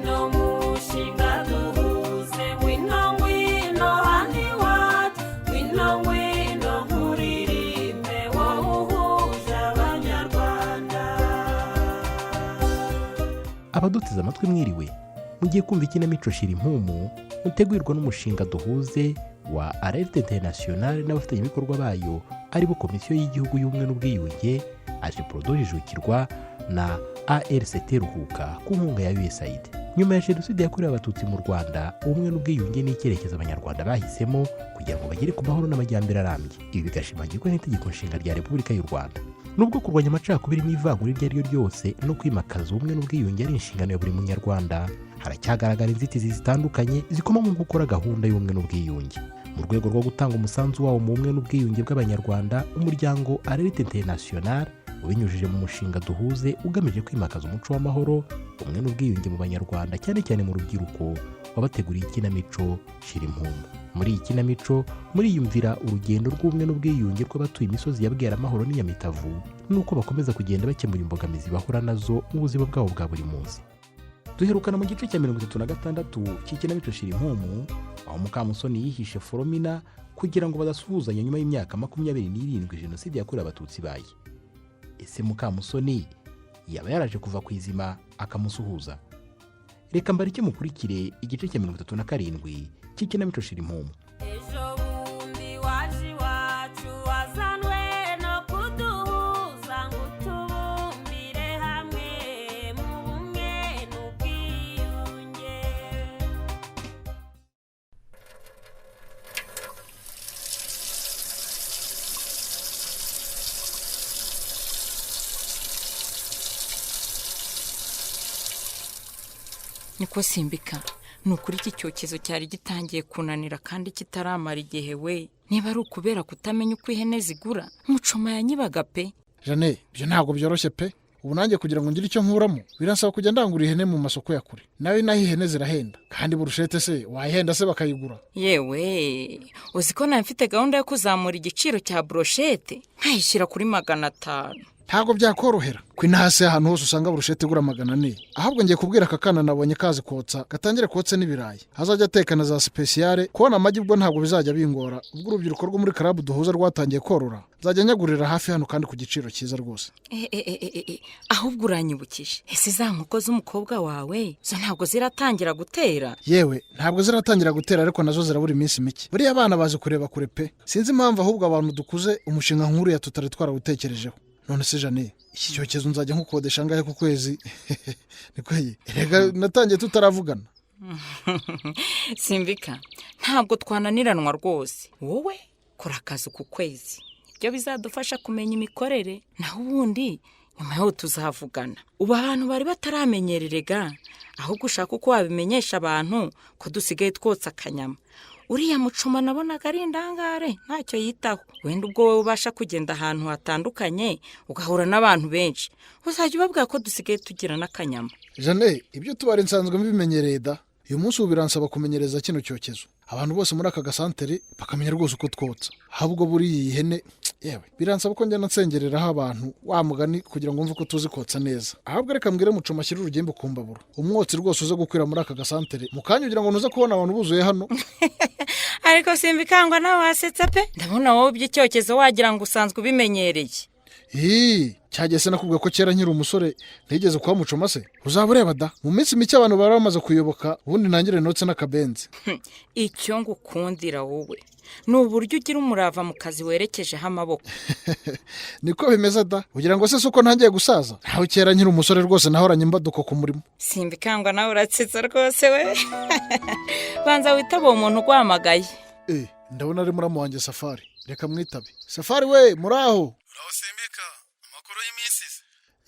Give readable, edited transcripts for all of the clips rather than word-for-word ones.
Ngwino mushinga duhuze, ngwino, ngwino hano iwacu, ngwino, ngwino nkuririmbe, wowe uhuje Abanyarwanda. Abaduteze amatwi, mwiriwe. Mugiye kumva ikinamico Shira Impumu, mutegurirwa n'umushinga Duhuze wa Alerte Internationale n'abafatanyabikorwa bayo, aribo Komisiyo y'Igihugu y'Ubumwe n'Ubwiyunge, AJEPRODO Jijukirwa na ARCT Ruhuka ku nkunga ya USAID. Nyuma ya Jenoside yakorewe Abatutsi mu Rwanda, ubumwe n'ubwiyunge ni icyerekezo Abanyarwanda bahisemo kugira ngo bagere ku mahoro n'amajyambere arambye. Ibi bigashimangirwa n'Itegeko Nshinga rya Repubulika y'u Rwanda. Nubwo kurwanya amacakubiri n'ivangura iryo ari ryo ryose no kwimakaza ubumwe n'ubwiyunge ari inshingano ya buri Munyarwanda, haracyagaragara inzitizi zitandukanye zikoma mu gukora gahunda y'ubumwe n'ubwiyunge. Mu rwego rwo gutanga umusanzu wawo mu bumwe n'ubwiyunge bw'Abanyarwanda, umuryango Alerte Internationale, ubinyujije mu mushinga Duhuze ugamije kwimakaza umuco w'amahoro, ubumwe n'ubwiyunge mu Banyarwanda, cyane cyane mu rubyiruko, wabateguriye ikinamico Shira Impumu. Muri iyi kinamico muriyumvira urugendo rw'ubumwe n'ubwiyunge rw'abatuye imisozi ya Bweramahoro n'Inyamitavu, n'uko bakomeza kugenda bakemura imbogamizi bahura nazo mu buzima bwabo bwa buri munsi. Duherukana mu gice cya 36 cy'ikinamico Shira Impumu, aho Mukamusoni yihishe Foromina kugira ngo badasuhuzanya nyuma y'imyaka 27 Jenoside yakorewe Abatutsi ibaye. Ese Mukamusoni yaba yaraje kuva ku izima akamusuhuza? Reka mbareke mukurikire igice cya 37 cy'ikinamico Shira Impumu. Ejo bundi waje iwacu, wazanwe no kuduhuza, ngo utubumbire hamwe mu bumwe n'ubwiyunge. Niko simbika, ni ukuri iki cyokezo cyari gitangiye kunanira kandi kitaramara igihe we. Niba ari ukubera kutamenya uko ihene zigura, Mucoma yanyibaga pe. Jane, ibyo ntabwo byoroshye pe. Ubu nanjye kugira ngo ngire icyo nkuramo biransaba kujya ndangura ihene mu masoko ya kure. Nawe naho ihene zirahenda, kandi burushete se wayihenda se bakayigura? Yewe, uzi ko nawe mfite gahunda yo kuzamura igiciro cya buroshete nkayishyira kuri 500? Ntabwo byakorohera ko inahasi ahantu hose usanga burushete igura 400. Ahubwo ngiye kubwira aka kana nabonye kazi kotsa, gatangire kotse n'ibirayi, azajya ateka na za sipesiyare. Kubona amagi ubwo ntabwo bizajya bingora, ubwo urubyiruko rwo muri karabu Duhuza rwatangiye korora, nzajya nyagurira hafi hano kandi ku giciro cyiza rwose. E, e, e, e, e, ahubwo uranyibukije. Ese za nkoko z'umukobwa wawe zo ntabwo ziratangira gutera? Yewe, ntabwo ziratangira gutera, ariko nazo zirabura iminsi mike. Buriya abana bazi kureba kure pe. Sinzi impamvu ahubwo abantu dukuze umushinga nk'uriya tutari twarawutekerejeho. None se Jane, iki cyokezo nzajya nkukodesha angahe ku kwezi? Niko ye, erega natangiye tutaravugana. Simbika, ntabwo twananiranwa rwose. Wowe kora akazi ku kwezi, ibyo bizadufasha kumenya imikorere, naho ubundi nyuma yaho tuzavugana. Ubu abantu bari bataramenyererega, ahubwo ushaka uko wabimenyesha abantu ko dusigaye twotsa akanyama. Uriya Mucoma nabonaga ari indangare, ntacyo yitaho. Wenda ubwo wowe ubasha kugenda ahantu hatandukanye ugahura n'abantu benshi, uzajya ubabwira ko dusigaye tugira n'akanyama. Jane, ibyo tubari nsanzwe mbimenyereye da. Uyu munsi ubu biransaba kumenyereza kino cyokezo abantu bose muri aka gasantere, bakamenya rwose uko twotsa. Ahubwo buriya iyi hene, yewe, biransaba ko njyana nsengereraho abantu wa mugani kugira ngo mve ko tuzi kotsa neza. Ahubwo reka mbwire Mucoma ashyire urugimbu ku mbabura, umwotsi rwose uze gukwira muri aka gasantere mu kanya, ugira ngo ntuze kubona abantu buzuye hano. Ariko simbikangwa, nawe wasetsa pe. Ndabona wowe iby'icyokezo wagira ngo usanzwe ubimenyereye. Ii, cyagiye se nakubwiye ko kera nkiri umusore ntigeze kuba Mucoma se? Uzaba ureba da, mu minsi mike abantu bari bamaze kuyoboka, ubundi ntangire notse n'akabenzi. Icyo ngukundira wowe ni uburyo ugira umurava mu kazi werekejeho amaboko. Niko bimeze da. Ugira ngo se si uko ntangiye gusaza? Nawe kera nkiri umusore rwose nahoranye imbaduko ku murimo. Simbikangwa, nawe uratsetsa rwose we. Banza witabe uwo muntu uguhamagaye. Eh, ndabona ari muramu wanjye Safari, reka mwitabe. Safari we, muraho? Uraho Simbika, amakuru y'iminsi se?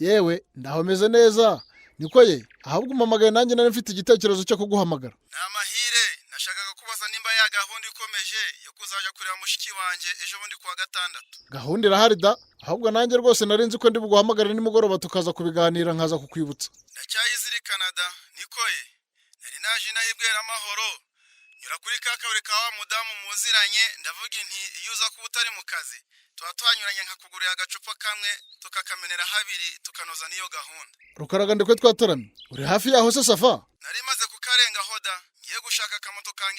Yewe, ndaho meze neza. Niko ye, ahubwo umpamagaye nanjye nari mfite igitekerezo cyo kuguhamagara. Ni amahire. Nashakaga kubaza nimba ya gahunda ikomeje yo kuzajya kureba mushiki wanjye ejo bundi kuwa gatandatu. Gahunda irahari da. Ahubwo nanjye rwose nari nzi ko ndi buguhamagare nimugoroba tukaza kubiganira, nkaza kukwibutsa. Ndacyayizirikana da. Niko ye, nari naje inaha Amahoro, nyura kuri ka kabari ka wa mudamu muziranye, ndavuga inti iyo uza kuba utari mu kazi tuba tuhanyuranye nkakugurira agacupa kamwe tukakamenera habiri, tukanoza n'iyo gahunda. Rukaraga ndekwe twataramye, uri hafi yaho se Safa? Nari maze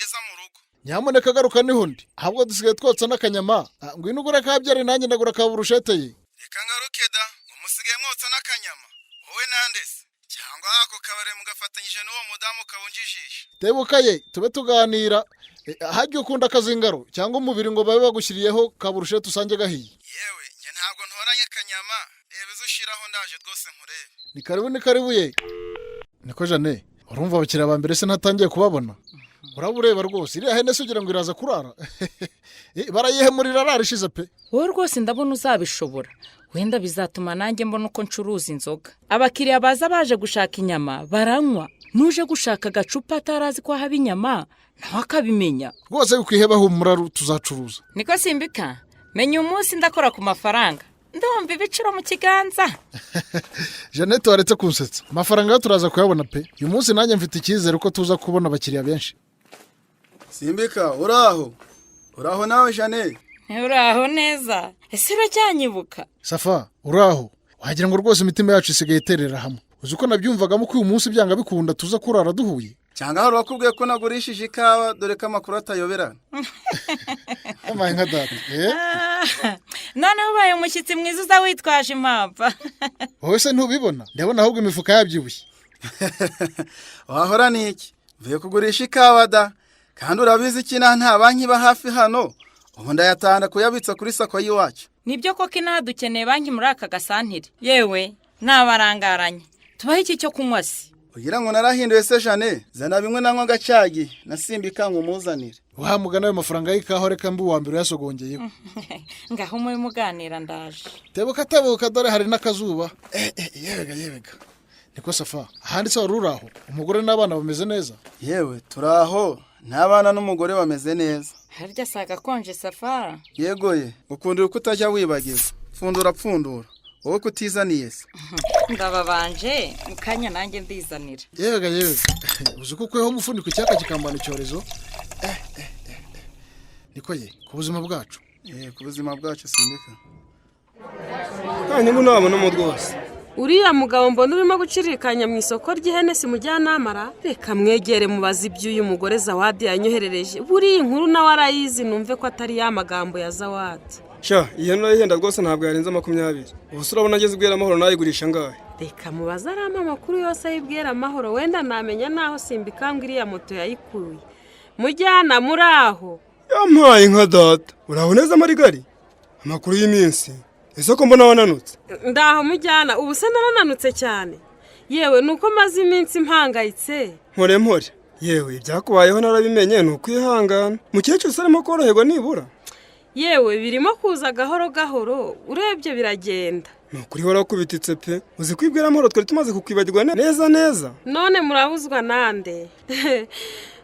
ungeza mu rugo. Nyamuneka garuka niho ndi, ahubwo dusigaye twotsa n'akanyama. Ngwino ugura kabyari, nanjye ndagura ka burushete ye. Reka ngaruke da. Ngo musigaye mwotsa n'akanyama wowe nande se? Cyangwa ako kabari mugafatanyije n'uwo mudamu ukabunjijisha? Tebuka ye, tube tuganira. Hajya ukunda akazingaro cyangwa umubiri ngo babe bagushyiriyeho ka burushete usange gahiye. Yewe, njye ntabwo ntoranya akanyama. Reba izo ushyiraho, ndaje rwose nkurebe. Ni karibu, ni karibu ye. Niko Jane, urumva abakiriya ba mbere se ntatangiye kubabona? Uraba ureba rwose iriya hene se ugira ngo iraza kurara? Barayihemurira arara ishize pe. Wowe rwose ndabona uzabishobora. Wenda bizatuma nanjye mbona uko ncuruza inzoga. Abakiriya baza baje gushaka inyama baranywa, n'uje gushaka agacupa atarazi ko haba inyama nawe akabimenya. Rwose wikwiheba, humura, tuzacuruza. Niko simbika menya umunsi ndakora ku mafaranga, ndumva ibiciro mu kiganza. Jeannette, waretse kunsetsa. Amafaranga yo turaza kuyabona pe. Uyu munsi nanjye mfite icyizere ko tuza kubona abakiriya benshi. Simbika, uraho? Uraho nawe Jane? Uraho neza. Ese uracyanyibuka? Safa, uraho? Wagira ngo rwose imitima yacu isigaye iterera hamwe. Uzi ko nabyumvagamo ko uyu munsi byanga bikunda tuza kurara duhuye? Cyangwa hari uwakubwiye ko nagurishije ikawa? Dore ko amakuru atayoberana. Amaye nka data, eh? Noneho ubaye umushyitsi mwiza, uza witwaje impampa. Wowe se ntubibona? Ndabona ahubwo imifuka yabyibushye. Wahora ni iki? Mvuye kugurisha ikawa da, kandi urabizi ko inaha nta banki iba hafi hano. Ubu ndayatahana kuyabitsa kuri SACCO y'iwacu. Nibyo koko, inaha dukeneye banki muri aka gasantire. Yewe, nabarangaranye, tubahe iki cyo kunywa se? Ugira ngo narahinduye se Jane? Zana bimwe nanywa agacagi na simbika ngo umuzanire. Wa mugana, ayo mafaranga y'ikawa reka mbi uwa mbere uyasogongeyeho. Ngaho mube muganira, ndaje. Tebuka, tebuka, dore hari n'akazuba. Eh, yewega yewega. Niko Safa, ahandi se wari uri aho? Umugore n'abana bameze neza? Yewe, turi aho, n'abana n'umugore bameze neza. Harya si agakonje, Safara? Yegoye, ukundira uko utajya wibagiza. Pfundura, pfundura. Wowe kutizaniye se? Ndababanje mu kanya, nanjye ndizanira. Yewega yewega, uzi ko ukuyeho umufuniko icyaka kikambana icyorezo. Eh, eh, eh, eh. Niko ye, ku buzima bwacu. Eh, ku buzima bwacu, simbika. Nta nyungu nabonamo rwose. Uriya mugabo mbona urimo gucirikanya mu isoko ry'ihene si mujyanama ra? Reka mwegere mubaze iby'uyu mugore Zawadi yanyoherereje. Buriya inkuru nawe arayizi, numve ko atari ya magambo ya Zawadi. Sha, iyi hene urayihenda rwose, ntabwo yarenze 20. Ubu se urabona ageze ubwira amahoro nayigurisha angahe? Reka mubaze, arampa amakuru yose y'ibwera amahoro. Wenda namenya naho simbikangwa iriya moto yayikuye. Mujyana, muri aho? Yampaye nka data! Uraho neza Marigari? Amakuru y'iminsi? Ese ko mbona wananutse? Ndaho mujyana. Ubu se narananutse cyane? Yewe, ni uko maze iminsi mpangayitse. Mpore mpore. Yewe, ibyakubayeho narabimenye, ni ukwihangana. Mukecuru se arimo koroherwa nibura? Yewe, birimo kuza gahoro gahoro, urebye biragenda. Ni ukuri warakubititse pe. Uzi kwibwira amahoro twari tumaze kukwibagirwa neza neza. None murabuzwa nande?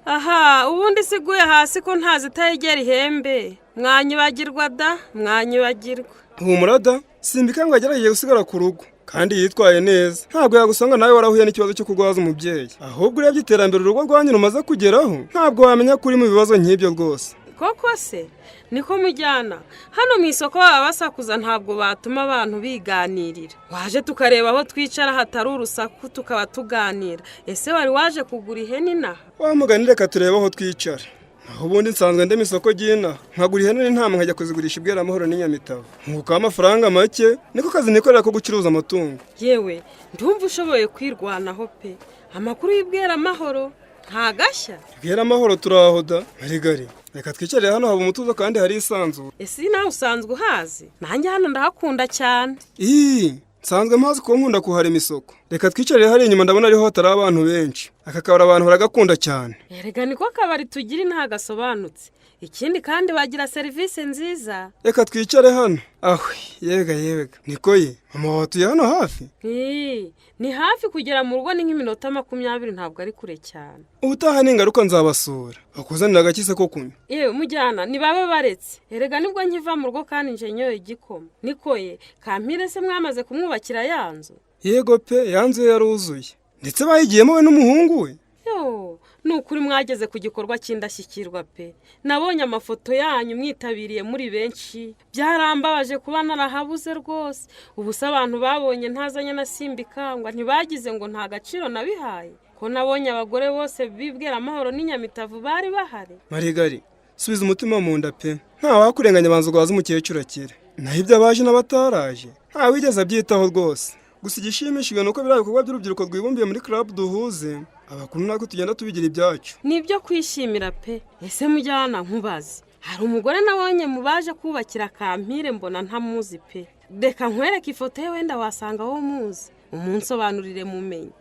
Aha ubundi siguye hasi ko ntazi itayegera ihembe. Mwanyibagirwa da, mwanyibagirwa. Humura da, simbika ngo yagerageje gusigara ku rugo kandi yitwaye neza. Ntabwo yagusanga nawe warahuye n'ikibazo cyo kurwaza umubyeyi. Ahubwo urebye iterambere urugo rwanyu rumaze kugeraho, ntabwo wamenya ko uri mu bibazo nk'ibyo rwose. Koko se? Niko mujyana, hano mu isoko baba basakuza, ntabwo batuma abantu biganirira. Waje tukareba aho twicara hatari urusaku, tukaba tuganira. Ese wari waje kugura ihene inaha? Wa mugani, reka turebe aho twicara. Naho ubundi nsanzwe ndema isoko ry'inaha, nkagura ihene n'intama, nkajya kuzigurisha ibweramahoro n'Inyamitabo, nkungukaho amafaranga make. Niko kazi nikorera ko gucuruza amatungo. Yewe, ndumva ushoboye kwirwanaho pe. Amakuru y'ibweramahoro nta gashya? Bweramahoro turaho da Marigari. Reka twicarire hano, haba umutuzo kandi hari isanzure. Ese nawe usanzwe uhazi? Nanjye hano ndahakunda cyane. Ii, nsanzwe mpazi ko nkunda kuharema isoko. Reka twicarire hariya inyuma, ndabona ariho hatari abantu benshi. Aka kabari abantu baragakunda cyane. Erega niko kabari tugira inaha gasobanutse. Ikindi kandi bagira serivisi nziza. Reka twicare hano. Ahwe, yega yega. Niko ye, mama wawe atuye hano hafi? Ii, ni hafi, kugera mu rugo ni nk'iminota 20, ntabwo ari kure cyane. Ubutaha ningaruka nzabasura, bakuzanira agakise ko kunywa. Yewe mujyana, ntibabe baretse. Erega nibwo nkiva mu rugo kandi nje nyoye igikoma. Niko ye, Kampire se mwamaze kumwubakira ya nzu? Yego pe, ya nzu ye yaruzuye, ndetse bayigiyemo we n'umuhungu we. Yo, ni ukuri mwageze ku gikorwa cy'indashyikirwa pe. Nabonye amafoto yanyu mwitabiriye muri benshi, byarambabaje kuba narahabuze rwose. Ubu se abantu babonye ntazanye na simbikangwa ntibagize ngo nta gaciro nabihaye? Ko nabonye abagore bose bibwira amahoro n'inyamitavu bari bahari. Marigari, subiza umutima mu nda pe. Nta wakurenganya, banza urwaze umukecuru akire. Naho ibyo abaje n'abataraje nta wigeze abyitaho rwose. Gusa igishimishije ni uko biriya bikorwa by'urubyiruko rwibumbiye muri club Duhuze, abakuru natwe tugenda tubigira ibyacu. Ni ibyo kwishimira pe. Ese mujyana, nkubaze, hari umugore nabonye mu baje kubakira Kampire, mbona ntamuzi pe. Reka nkwereke ifoto ye, wenda wasanga wowe umuzi, umunsobanurire mumenye.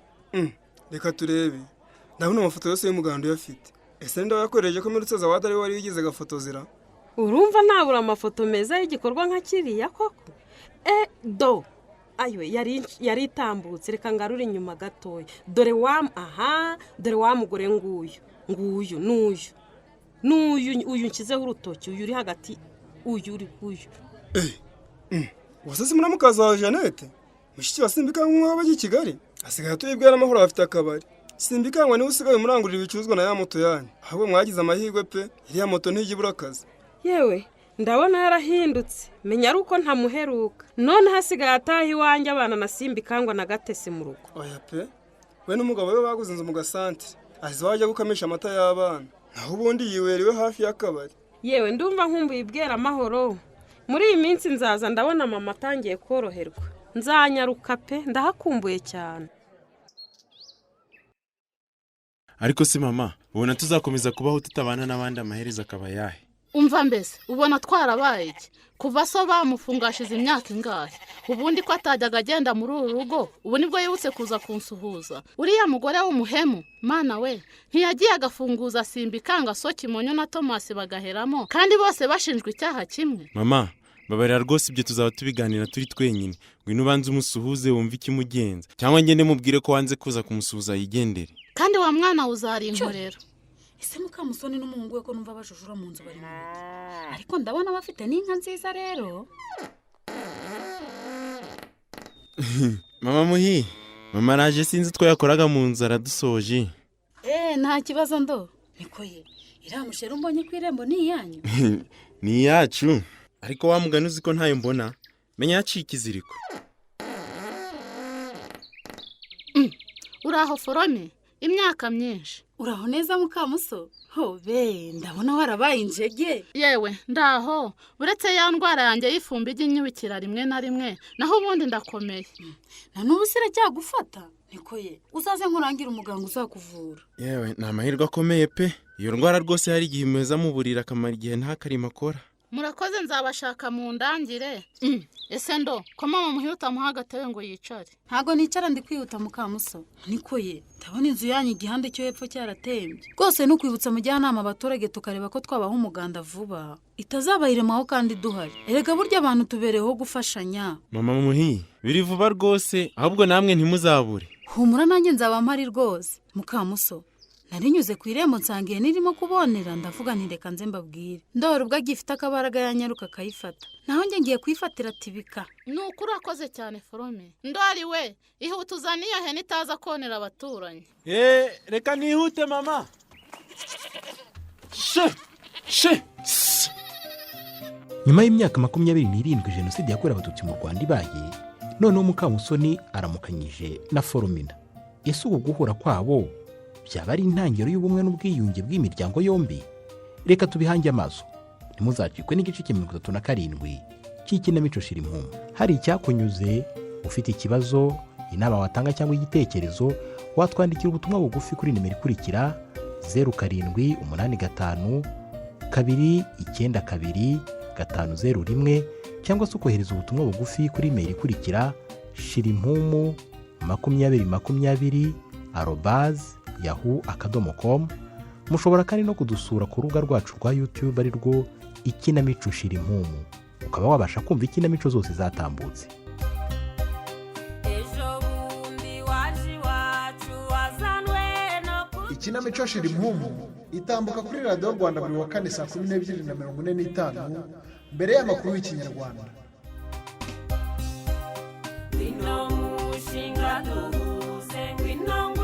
Reka turebe. Ndabona amafoto yose y'umuganda uyafite. Ese ninde wayakoresheje, ko muri Zawadi ariwe wari wigize gafotozira? Urumva ntabura amafoto meza y'igikorwa nka kiriya koko? E do, ayo yari itambutse. Reka ngarure inyuma gatoya. Dore wa, aha, dore wa mugore nguyu, nguyu, n'uyu, n'uyu, uyu nshyizeho urutoki, uyu uri hagati, uyu uri uyu. Wase si muramukazi wawe Jeannette, mushiki wa Simbikangwa w'abajya i Kigali, asigaye atuye i Amahoro, bafite akabari. Simbikangwa niwe usigaye umurangurira ibicuruzwa na ya moto yanyu. Ahubwo mwagize amahirwe pe, iriya moto ntijya ibura akazi. Yewe, ndabona yarahindutse, menya ari uko ntamuheruka. None hasigaye ataha iwanjye, abana na Simbikangwa na Gatesi mu rugo. Oya pe, we n'umugabo we baguze inzu mu gasantere, azi iwajya gukamisha amata y'abana, naho ubundi yiwera iwe hafi y'akabari. Yewe, ndumva nkumbuye ibwera amahoro. Muri iyi minsi nzaza, ndabona mama atangiye koroherwa, nzanyaruka pe, ndahakumbuye cyane. Ariko se mama, ubona tuzakomeza kubaho tutabana n'abandi, amaherezo akaba ayahe? Umva mbese, ubona twarabaye iki kuva so bamufungashize imyaka ingahe? Ubundi ko atajyaga agenda muri uru rugo, ubu nibwo yibutse kuza kunsuhuza? Uriya mugore w'umuhemu, mana we, ntiyagiye agafunguza Simbikanga, so Kimonyo na Tomasi bagaheramo, kandi bose bashinjwa icyaha kimwe? Mama, babarira rwose, ibyo tuzaba tubiganira turi twenyine. Ngwino ubanze umusuhuze wumve ikimugenza, cyangwa ngende mubwire ko wanze kuza kumusuhuza yigendere. Kandi wa mwana we uzarinkorera. Ese Mukamusoni n'umuhungu we ko numva bajujura mu nzu, bari mu biki? Ariko ndabona bafite n'inka nziza rero. Mama muhi, mama araje, sinzi utwo yakoraga mu nzu, aradusoje. Eee, nta kibazo ndo. Niko ye, iriya musheri umbonye ku irembo ni iyanyu? Ni iyacu, ariko wa mugani uzi ko ntayo mbona, menya yaciye ikiziriko. Uraho forome, imyaka myinshi. Uraho neza Mukamuso. Hobe, ndabona warabaye injege. Yewe, ndaho, uretse ya ndwara yanjye y'ifumbi ijya inyibukira rimwe na rimwe, naho ubundi ndakomeye. Na n'ubu se iracyagufata? Niko ye, uzaze nkurangire umuganga uzakuvura. Yewe, ni amahirwe akomeye pe. Iyo ndwara rwose hari igihe imeza mu buriri akamara igihe nta karimo akora. Murakoze, nzabashaka mu ndangire. Ese ndo ko mama muhihuta, amuha agatebe ngo yicare? Ntago nicara, ndi kwihuta Mukamuso. Niko ye, ndabona inzu yanyu igihande cyo hepfo cyaratembye rwose. Nukwibutsa mujyanama abaturage, tukareba ko twabaha umuganda vuba, itazabayiremaho kandi duhari. Erega burya abantu tubereyeho gufashanya. Mama muhi, biri vuba rwose, ahubwo namwe ntimuzabure. Humura, nanjye nzaba mpari rwose. Mukamuso, narinyuze ku irembo nsanga ihene irimo kubonera, ndavuga nti reka nze mbabwire. Ndora ubwo agifite akabaraga yanyaruka akayifata, naho njye ngiye kuyifatira tibika. Ni ukuri urakoze cyane forome. Ndori we, ihute uzane iyo hene itaza konera abaturanyi. Eee, reka nihute mama. She she. Nyuma y'imyaka 27 jenoside yakorewe Abatutsi mu Rwanda ibaye, noneho Mukamusoni aramukanyije na Foromina. Ese ubu guhura kwabo byaba ari intangiriro y'ubumwe n'ubwiyunge bw'imiryango yombi? Reka tubihange amaso. Ntimuzacikwe n'igice cya 37 cy'ikinamico Shira Impumu. Hari icyakunyuze, ufite ikibazo, inama watanga cyangwa igitekerezo, watwandikira ubutumwa bugufi kuri nimero ikurikira: 0785292501, cyangwa se ukohereza ubutumwa bugufi kuri imeri ikurikira: shirimpumu2020@yahoo.com. Mushobora kandi no kudusura ku rubuga rwacu rwa YouTube, ari rwo Ikinamico Shira Impumu, ukaba wabasha kumva ikinamico zose zatambutse. Ejo bundi waje iwacu wazanwe no Ikinamico Shira Impumu itambuka kuri Radiyo Rwanda buri wa kane saa 12:45 mbere y'amakuru y'Ikinyarwanda. Ngwino mushinga duhuze, ngwino.